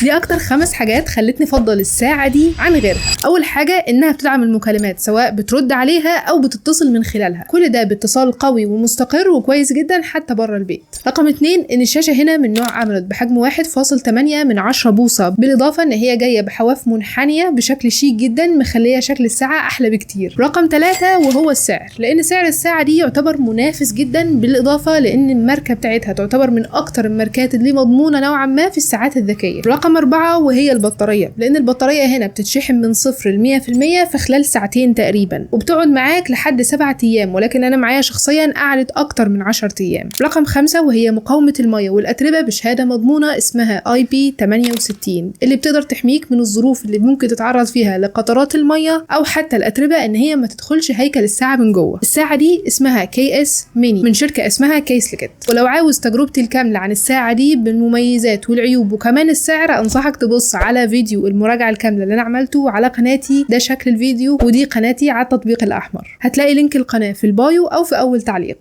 دي اكتر 5 حاجات خلتني افضل الساعة دي عن غيرها. اول حاجة انها بتدعم المكالمات، سواء بترد عليها او بتتصل من خلالها، كل ده باتصال قوي ومستقر وكويس جدا حتى بره البيت. رقم 2 ان الشاشة هنا من نوع AMOLED بحجم 1.8 من 10 بوصه، بالاضافة ان هي جاية بحواف منحنيه بشكل شيك جدا مخليه شكل الساعة احلى بكتير. رقم 3 وهو السعر، لان سعر الساعة دي يعتبر منافس جدا، بالاضافة لان الماركة بتاعتها تعتبر من اكتر الماركات اللي مضمونه نوعا ما في الساعات الذكية. رقم 4 وهي البطارية، لان البطارية هنا بتتشحن من 0 ل 100% في خلال ساعتين تقريبا، وبتقعد معاك لحد 7 ايام، ولكن انا معايا شخصيا قعدت اكتر من 10 ايام. رقم 5 وهي مقاومة المية والاتربه بشهادة مضمونه اسمها IP68، اللي بتقدر تحميك من الظروف اللي ممكن تتعرض فيها لقطرات المية او حتى الاتربه ان هي ما تدخلش هيكل الساعة من جوه. الساعة دي اسمها KS Mini من شركة اسمها Kieslect. ولو عاوز تجربتي الكاملة عن الساعة دي بالمميزات والعيوب وكمان السعر، انصحك تبص على فيديو المراجعة الكاملة اللي انا عملته على قناتي. ده شكل الفيديو، ودي قناتي على التطبيق الاحمر. هتلاقي link القناة في ال bio او في اول تعليق.